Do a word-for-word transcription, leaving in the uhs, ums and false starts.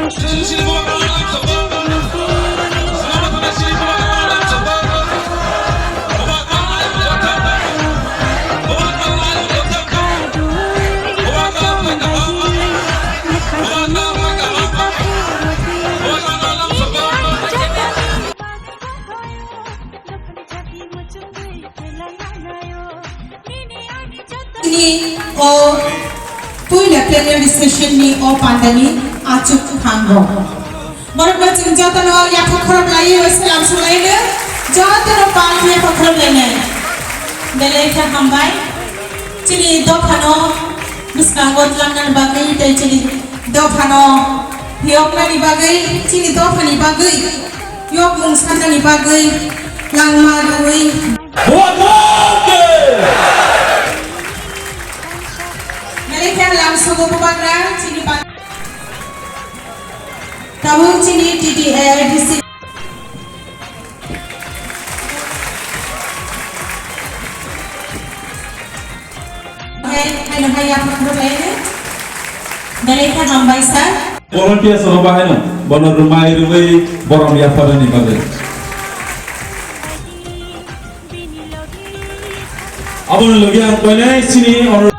Ni o puila plenary session ni o pandani achuk thango. Borokno chwng jotono yaphak khorok laiwi salam sulaino, jotono pal yaphak khorok lainai. Belai khe hambai. Chini dophano bwskango tlangnani bagwi tei chini dophano phiyoknani bagwi, chini dophani bagwi, yokmung sanani bagwi langma rwui. Belai khe lamsogo bubagra chini pa-, tabuk chini T T A D C. Hai, hai, hai, yaphak rwlaino. Belai khe hambai sir. Volunteers rok bahaino bono rwmai rwui borom yapharnani bagwi. Aboni logi ang koinai chini honor-